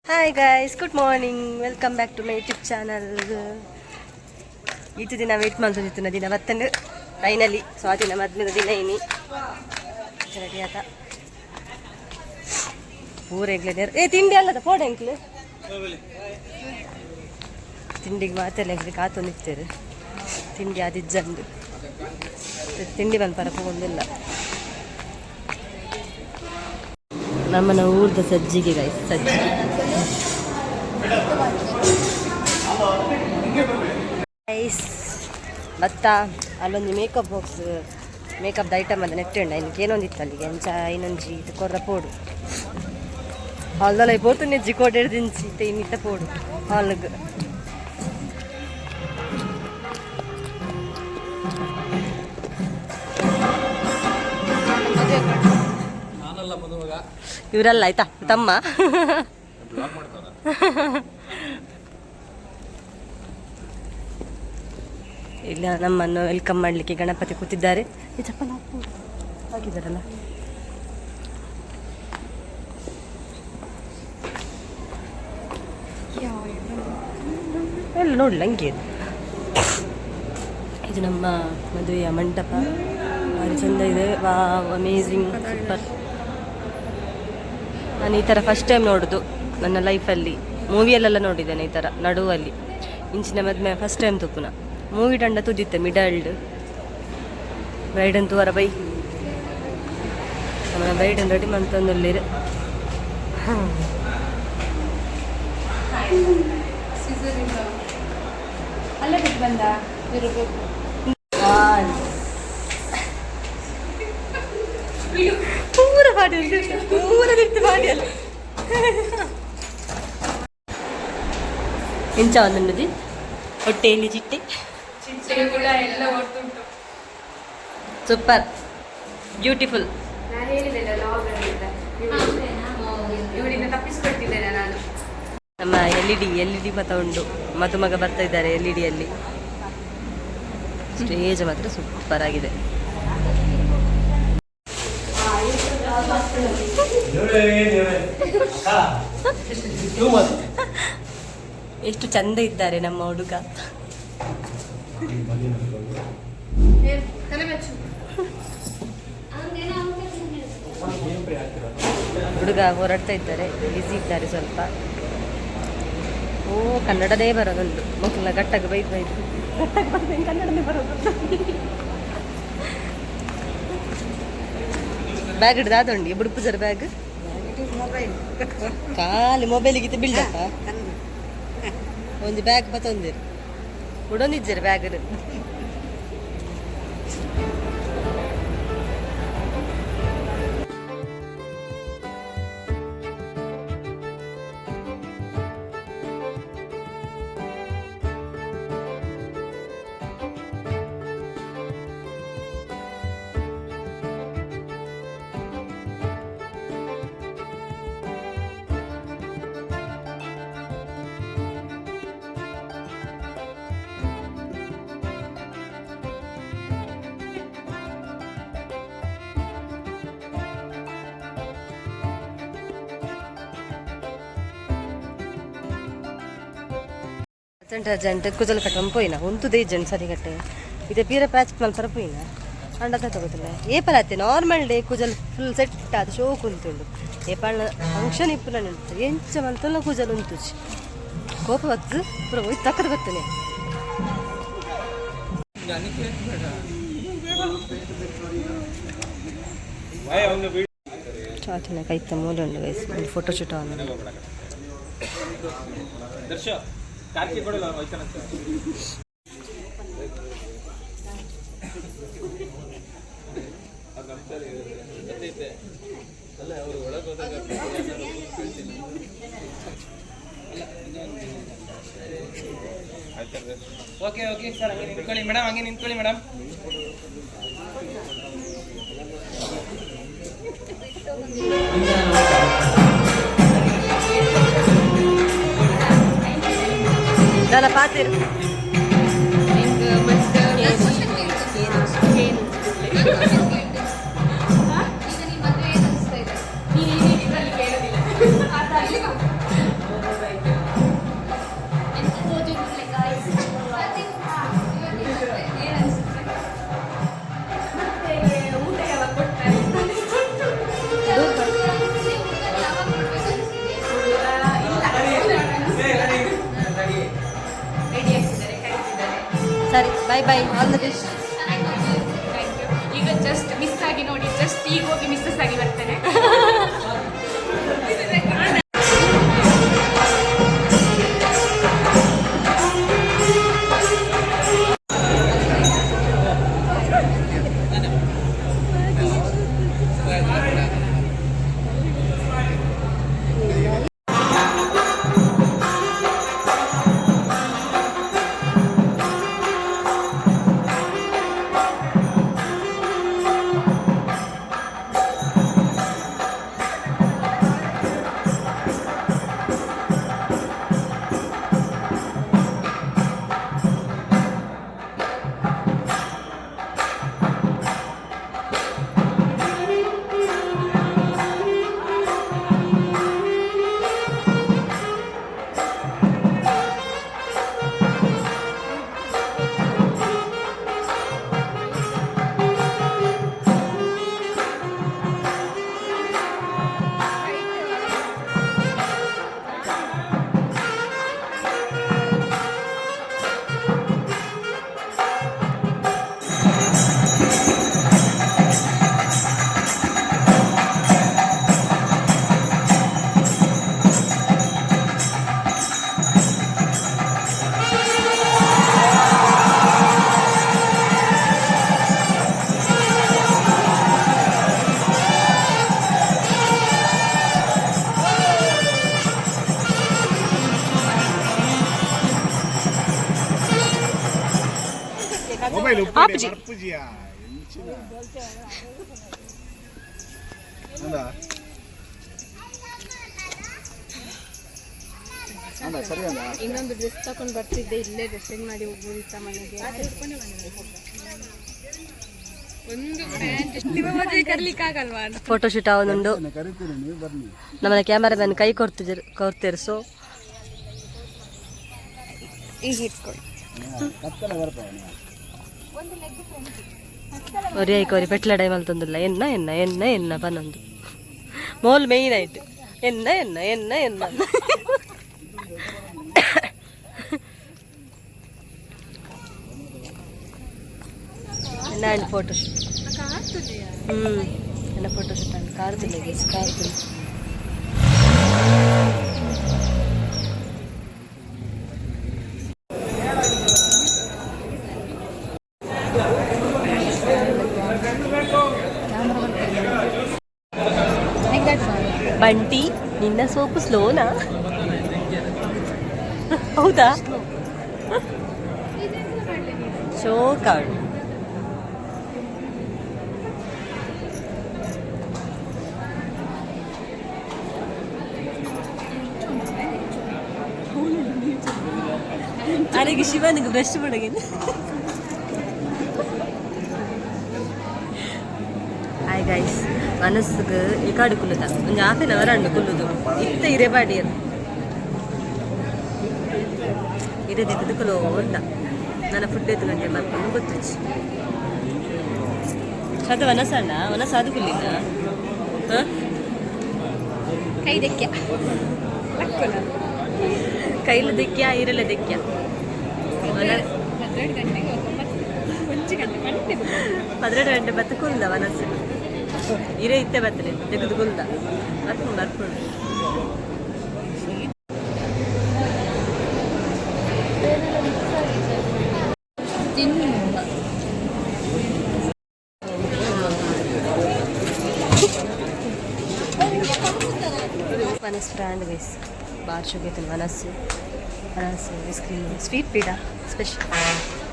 Hi guys, good morning. Welcome back to my YouTube channel. ಈತ ದಿನ wait ಮಾಡ್ಕೊಂಡಿತ್ತು ದಿನ ಬತ್ತಂಡು. Finally ಸ್ವಾತಿನ ಮದ್ಮೆದ ದಿನ ಇನಿ. ರೆಡಿ ಆತ ಪೂರ ಎಂಕ್ಲೆ. ಏ, ತಿಂಡಿ ಅಲ್ಲದ ಪೋಡ ಎಂಕ್ಲು. ತಿಂಡಿಗೆ ಮಾತೆಲ್ಲ ಎಂಕ್ಲೆ ಕಾತೊಂದಿತ್ತೇರು. ತಿಂಡಿ ಅದಿಜ್ಜಂದು ತಿಂಡಿ ಮನ್ಪರ ಪೋಂದಿಲ್ಲ. ನಮ್ಮನ ಊರ್ದ ಸಜ್ಜಿಗೆ ಗೈಸ್, ಸಜ್ಜಿಗೆ ಗೈಸ್. ಭತ್ತ ಅಲ್ಲೊಂದು ಮೇಕಪ್ ಬಾಕ್ಸ್, ಮೇಕಪ್ದ ಐಟಮ್ ಅದ ನೆಟ್ಟುಂಡ. ಇನ್ಕೆ ಏನೊಂದಿತ್ತು ಅಲ್ಲಿಗೆ ಅಂಚ ಇನ್ನೊಂಜಿ ಇದು ಕೊರ್ರ ಪೋಡು. ಹಾಲ್ದಲ್ಲ ಪೋತು ನೆಜ್ಜಿ ಕೋಟೆ ದಿಂಚಿ ಇನ್ನಿತ್ತ ಪೋಡು ಹಾಲ್ಗ್. ನಾನಲ್ಲ ಮದುಮಗ. ಇವರಲ್ಲ ಆಯ್ತಾ, ತಮ್ಮ. ಬ್ಲಾಗ್ ಮಾಡ್ತಾರ. ಇಲ್ಲ, ನಮ್ಮನ್ನು welcome ಮಾಡಲಿಕ್ಕೆ ಗಣಪತಿ ಕೂತಿದ್ದಾರೆ. ಈ ಚಪ್ಪಲ್ ಹಾಕು, ಹಾಕಿದಾರಲ್ಲ. ಎಲ್ಲ ನೋಡಲ್ಲ ಹಂಗೆ ಇದು. ಇದು ನಮ್ಮ ಮದುವೆಯ ಮಂಟಪ. ಭಾರಿ ಚಂದ ಇದೆ. Wow, amazing, super. ನಾನು ಈ ಥರ ಫಸ್ಟ್ ಟೈಮ್ ನೋಡೋದು ನನ್ನ ಲೈಫಲ್ಲಿ. ಮೂವಿಯಲ್ಲೆಲ್ಲ ನೋಡಿದ್ದೇನೆ ಈ ಥರ ನಡುವಲ್ಲಿ. ಇಂಚಿನ ಮದುವೆ ಫಸ್ಟ್ ಟೈಮ್ ತುಪ್ಪುನ. ಮೂವಿ ಟಂಡ ತುದಿತ್ತೆ ಮಿಡಲ್ಡ್ ಬ್ರೈಡ್ ಅಂತೂ ವರ ಬೈ. ನಮ್ಮ ಬ್ರೈಡ್ ರೆಡಿ ಮಂತೊಂದುಲ್ಲೇರು. ಅಲ್ಲೇ ಬಿಟ್ಟು ಬಂದ ಇರಬೇಕು. ಒನ್ ಪೂರ ಮಾಡಿ, ಪೂರ ತಿರ್ತು ಮಾಡಿ ಅಲ್ಲ. ಎಂಚ ಒಂದುಂಡುದಿ ಹೊಟ್ಟೆಯಲ್ಲಿ ಚಿಟ್ಟೆ. ಚಿಟ್ಟೆ ಕೂಡ ಎಲ್ಲ ಒಟ್ಟುಂಟು. Super, beautiful. ನಾನು ಹೇಳಿದೆಲ್ಲ ಲಾಗ್ ಅಂತ. ಇವಳಿಂದ ತಪ್ಪಿಸ್ಕೊಳ್ತಿದ್ದೇನೆ ನಾನು. ನಮ್ಮ ಎಲ್ಇಡಿ, ಎಲ್ಇಡಿ ಮತ ಉಂಟು. ಮದುಮಗ ಬರ್ತಾ ಇದ್ದಾರೆ ಎಲ್ಇಡಿಯಲ್ಲಿ. ಸ್ಟೇಜ್ ಮಾತ್ರ ಸೂಪರ್ ಆಗಿದೆ. Too much. ಎಷ್ಟು ಚಂದ ಇದ್ದಾರೆ ನಮ್ಮ ಹುಡುಗ. ತಲೆ ಮೆಚ್ಚು. ಹುಡುಗ ಹೊರಡ್ತಾ ಇದ್ದಾರೆ, ಬ್ಯುಸಿ ಇದ್ದಾರೆ ಸ್ವಲ್ಪ. ಓ, ಕನ್ನಡದೇ ಬರೋದುಂಟು. ಮಕ್ಕಳ ಗಟ್ಟಾಗ ಬೈದು ಬೈದು ಗಟ್ಟಾಗ ಬರ್ತೇನೆ. ಕನ್ನಡನೇ ಬರೋದು. ಬ್ಯಾಗ್ ಹಿಡ್ದು ಆದೊಂಡಿ ಬುಡುಪುಜರ ಬ್ಯಾಗ್. ಖಾಲಿ ಮೊಬೈಲಿಗೆ ಬಿಲ್ಡಪ್ಪ. ಒಂದು ಬ್ಯಾಗ್ ಬತ್ತೊಂದಿರು ಉಡೊಂದಿಜ್ಜರು ಬ್ಯಾಗ್. ಅರ್ಜೆಂಟ್ ಅರ್ಜೆಂಟ್ ಕುಜಲ್ ಕಟ್ಟೊಂದು ಪೋಯಿನ. ಉಂತುದೇ ಇಜ್ಜಂಡ್ ಸರಿ ಕಟ್ಟೆ ಇದೆ. ಪೀರ ಪ್ಯಾಚ್ ಮಲ್ಪರ ಪೋಯಿನ ಅಂಡ ತಗೋತಿಲ್ಲ. ಏಪಲ ನಾರ್ಮಲ್ ಡೇ ಕುಜಲ್ ಫುಲ್ ಸೆಟ್ ಆದ ಶೋಕ್ ಉಂತುಂಡು. ಏಪಾಳ ಫಂಕ್ಷನ್ ಇಪ್ಪುನ ಉಂಟು. ಎಂಚ ಮಲ್ತಲ್ಲ ಕುಜಲ್ ಉಂತುಜಿ. ಕೋಪ ಬತ್ತು ಪೂರ ಒಯ್ದು ತಕ್ಕದ ಬತ್ತನೆ. ಚಾಚಿನ ಕೈತ ಮೂಲೆ ಉಂಡು ಗೈಸ್. ಒಂದು ಫೋಟೋ ಶೂಟ್ ಆನ್. ದರ್ಶ ಕಾರ್ತಿಕ್ ಕೊಡಲ್ಲ, ಹೋಯ್ತಾನಂತೆ. ಅವ್ರು ನಂಬ್ತಾರೆ, ಗೊತ್ತೈತೆ ಅಲ್ಲ. ಅವ್ರು ಒಳಗೆ ಹೋದಾಗ ಕೇಳ್ತೀನಿ. ಓಕೆ ಓಕೆ ಸರ್, ಹಂಗೆ ನಿಂತ್ಕೊಳ್ಳಿ ಮೇಡಮ್, ಹಂಗೆ ನಿಂತ್ಕೊಳ್ಳಿ ಮೇಡಮ್. ದಾಲ ಪಾತಿರು. ಈಗ ನಿಮ್ಮ ಮದುವೆ ಏನು ಅನಿಸ್ತಾ ಇದೆ? ನೀನು ಇದರಲ್ಲಿ ಕೇಳೋದಿಲ್ಲ. Bye bye, all the best. Thank you. ಈಗ ಜಸ್ಟ್ ಮಿಸ್ ಆಗಿ ನೋಡಿ, ಜಸ್ಟ್ ಈಗ ಹೋಗಿ ಮಿಸ್ಸಸ್ ಆಗಿ ಬರ್ತೇನೆ. ಮೊಬೈಲ್ ಆಪುಜಿ. ಬರ್ಪುಜಿಯಾ ಎಂಚಿನ ಅಂದ ಅಂದ ಸರಿ ಅಂದ. ಇನ್ನೊಂದು ಡ್ರೆಸ್ ತಗೊಂಡು ಬರ್ತಿದ್ದೆ, ಇಲ್ಲೇ ಡ್ರೆಸ್ ಮಾಡಿ ಹೋಗ್ಬೋದಿತ್ತ ಮನೆಗೆ. ಒಂದು ಪ್ಯಾಂಟ್ ನಿಮ್ಮ ಮದುವೆ ಕರ್ಲಿಕ್ಕೆ ಆಗಲ್ವಾ? ಫೋಟೋ ಶೂಟ್ ಆವೊಂದುಂಡು. ಕರಿತೀನಿ, ನೀವು ಬನ್ನಿ. ನಮ್ಮನೆ ಕ್ಯಾಮರಾಮ್ಯಾನ್ ಕೈ ಕೊಡ್ತಿದ್ರು, ಕೊಡ್ತೀರು ಸೊ. ಈಗ ಇಟ್ಕೊಳ್ಳಿ. ಕತ್ತಲ ಬರ್ತಾವೆ. ಒರಿ ಐಕ್ ಒರಿ ಪೆಟ್ಲ ಡೈ ಮಲ್ತೊಂದುಲ್ಲ. ಎನ್ನ ಎನ್ನ ಎನ್ನ ಎನ್ನ ಪನ್ನೊಂದು ಮೋಲ್ ಮೇಯ್ನ್ ಆಯ್ತು. ಎನ್ನ ಎನ್ನ ಎನ್ನ ಎನ್ನ ಎನ್ನ ಅಂಡ್ ಫೋಟೋ ಶೂಟ್. ಎನ್ನ ಫೋಟೋ ಶೂಟ್ ಅಂಡ್ ಕಾರ್ ತಿಲ್ಲ ಕಾರ್ ತಿಲ್ಲ. ಬಂಟಿ, ನಿನ್ನ ಸೋಪು ಸ್ಲೋನಾ? ಹೌದಾ? Show card. ಅರೆಗೆ ಶಿವನಿಗೆ ಬ್ರಷ್ ಮಾಡಗೇನೆ. ಹಾಯ್ ಗೈಸ್, ಮನಸ್ಸಿಗೆ ಈ ಕಾಡು ಕುಲ್ಲುದ ಒಂಜಿ ಹಾಫ್ ಆನ್ ಅವರ್ ಹಣ್ಣು ಕುಲ್ಲುದು ಇತ್ತ ಇರೆ ಬಾಡಿ ಅದು ಇರದಿದ್ದದು ಕುಲೋ ಉಂಡ. ನನ್ನ ಫುಡ್ ಎತ್ತು ಗಂಟೆ ಬರ್ಕೊಂಡು ಗೊತ್ತುಚ್ಚಿ. ಅದು ವನಸಣ್ಣ ವನಸ ಅದು ಕುಲ್ಲಿದ್ದ ಹಾಂ. ಕೈ ದೆಕ್ಕೆ. ಕೈಲು ದೆಕ್ಕ್ಯಾ, ಇರಲ ದೆಕ್ಕ್ಯಾ. 12 ಗಂಟೆಗೆ 9 ಗಂಟೆ ಗಂಟೆ. 12 ಗಂಟೆ ಬತ್ತ ಕುಲ್ದ ವನಸ್ಸು ಇರೇ ಇತ್ತೆ ಬತ್ತಲೆ ತೆಗೆದು ಕುಲ್ದ ಬರ್ಕೊಂಡು ಬರ್ಕೊಂಡು. ತಿನ್ನು. ವನಸ್ ಬ್ರ್ಯಾಂಡ್ ಗೈಸ್, ಬಾರ್ ಶುಗೇತನ್ ವನಸ್ಸು ವನಸ್ಸು ಐಸ್ ಕ್ರೀಮ್ ಸ್ವೀಟ್ ಪೀಡ ಸ್ಪೆಷಲ್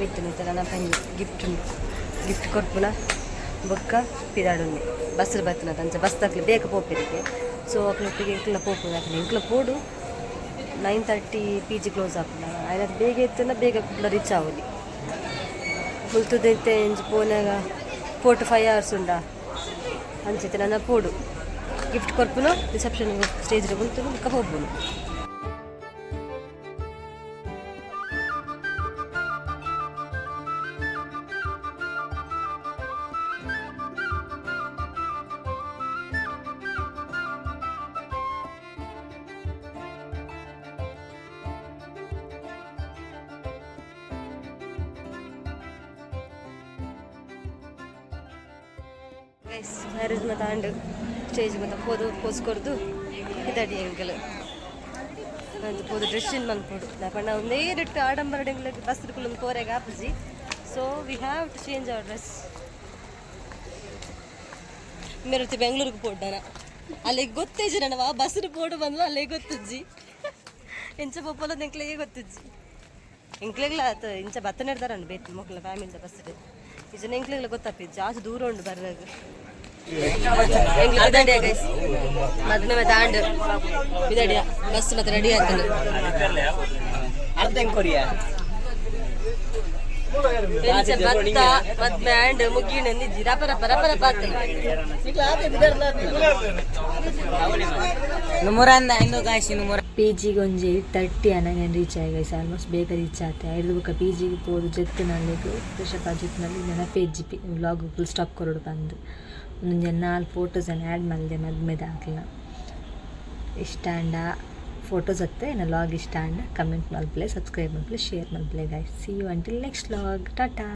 ವಿತ್ ನನ್ನ ಪಂಜಿ ಗಿಫ್ಟ್ ಉಂಟು. ಗಿಫ್ಟ್ ಕೊರ್ಪುನ ಬೊಕ್ಕ ಪಿದಾಡುಂಡು. ಬಸ್ ಬತ್ತನ ಅಂಚ ಬಸ್ ತಕ್ಲೆ ಬೇಗ ಪೋಪಿರಿಗೆ. ಸೊ ಅಕ್ಲೊಟ್ಟಿಗೆ ಇಂಕ್ಲ ಪೋಪುನ ಅಕ್ಲೆ ಇಂಕ್ಲ ಪೋಡು. 9:30 ಪಿ ಜಿ ಕ್ಲೋಸ್ ಆಪುನ. ಆಯ್ನ ಬೇಗ ಇತ್ತನ ಬೇಗ ಕುಡ್ಲ ರೀಚ್ ಆವೊಲಿ. ಮುಲ್ತುದೈತೆ ಇಂಚ ಪೋನಾಗ 4 ಟು 5 ಅವರ್ಸ್ ಉಂಡಾ ಅಂಚೈತೆ. ನನ್ನ ಪೋಡು ಗಿಫ್ಟ್ ಕೊರ್ಪುನು, ರಿಸೆಪ್ಷನ್ ಸ್ಟೇಜ್ ಕುಂತು ಬೊಕ್ಕ ಪೋಪುನು. ಗೈಸ್, ಮ್ಯಾರೇಜ್ ಮತ್ತೆ ಆಂಡ್ ಸ್ಟೇಜ್ ಮತ್ತೆ ಪೋದು ಪೋಸ್ ಕೊರ್ದು ಇದಡಿ ಎಂಕಲ್ ಒಂದು ಪೋದು ಡ್ರೆಸ್ ಚೇಂಜ್ ಮನ್ಪೊಡು. ಪಂಡ ಒಂದೇ ರೆಟ್ಟು ಆಡಂಬರ ಎಂಕ್ಲೆಗ್ ಬಸ್ ಕುಲ್ಲೊಂದು ಪೋರೆಗ್ ಆಪುಜಿ. So we have to change our dress. ಮೇರೊರ್ತಿ ಬೆಂಗಳೂರಿಗೆ ಪೋಡ್ಡನ ಅಲ್ಲಿಗೆ ಗೊತ್ತೇಜಿ ನನ್ನ ಆ ಬಸ್ ಪೋಡು ಬಂದ್ಲ ಅಲ್ಲಿಗೆ ಗೊತ್ತಿಜ್ಜಿ. ಎಂಚ ಪೋಪೊಲ ಎಂಕ್ಲೆಗೆ ಗೊತ್ತಿಜ್ಜಿ. ಎಂಕ್ಲೆಗ್ಲ ಆತ ಇಂಚ ಬತ್ತ ನೆಡ್ದಾರ ಬೇತಿ ಮೊಕ್ಲ ಫ್ಯಾಮಿಲಿದ ಬಸ್ ಇಜನ ಎಂಕ್ಲೆಗ್ಲ ಗೊತ್ತಪ್ಪಿ ಜಾಸ್ತಿ ದೂರ ಉಂಡು ಬರ್ರಾಗ. ಎಂಕ್ಲೆ ಬಿದಡಿಯ ಗೈಸ್, ಮದ್ಮೆ ಮತ್ತೆ ಆಂಡ್ ಬಿದಡಿಯ ಬಸ್ ಮತ್ತೆ ರೆಡಿ ಆಗ್ತದೆ. ಅರ್ಧ ಕೊರಿಯಾ. ಎಂಚ ಭತ್ತ ಮದ್ಮೆ ಆಂಡ್ ಮುಗಿನ ನಿಜ್ಜಿ ರಪ ರಪ ರಪ ರಪ ಆಗ್ತದೆ. ಪಿ ಜಿಗೆ ಒಂಜಿ 8:30 ಅನಗ ರೀಚ್ ಆಯಿ ಗೈಸ್. ಆಲ್ಮೋಸ್ಟ್ ಬೇಗ ರೀಚ್ ಆತೆ. ಐದು ಬೊಕ ಪಿ ಜಿಗೆ ಪೋದು ಜೆತ್ತು ನಲ್ಲಿಗ್ ಫ್ರೆಶ್ ಅಪ್ ಜೆತ್ತು ನಲ್ಲಿ ನೆನಪೇ ಇಜ್ಜಿ ಪಿ ವ್ಲಾಗ್ ಫುಲ್ ಸ್ಟಾಪ್ ಕೊರೊಡು ಪಂದ್. ಒಂದೊಂಜಿ ನಾಲ್ ಫೋಟೋಸ್ ಆ್ಯಡ್ ಮಲ್ದೆ ಮದ್ಮೆದಾಕ್ಲ. ಇಷ್ಟ ಆಂಡ ಫೋಟೋಸ್ ಅತ್ತೆ ಎನ್ನ ವ್ಲಾಗ್ ಇಷ್ಟ ಆಂಡ ಕಮೆಂಟ್ ಮಲ್ಪುಲೆ, ಸಬ್ಸ್ಕ್ರೈಬ್ ಮಲ್ಪುಲೆ, ಶೇರ್ ಮಲ್ಪುಲೆ guys. See you until next vlog. Tata.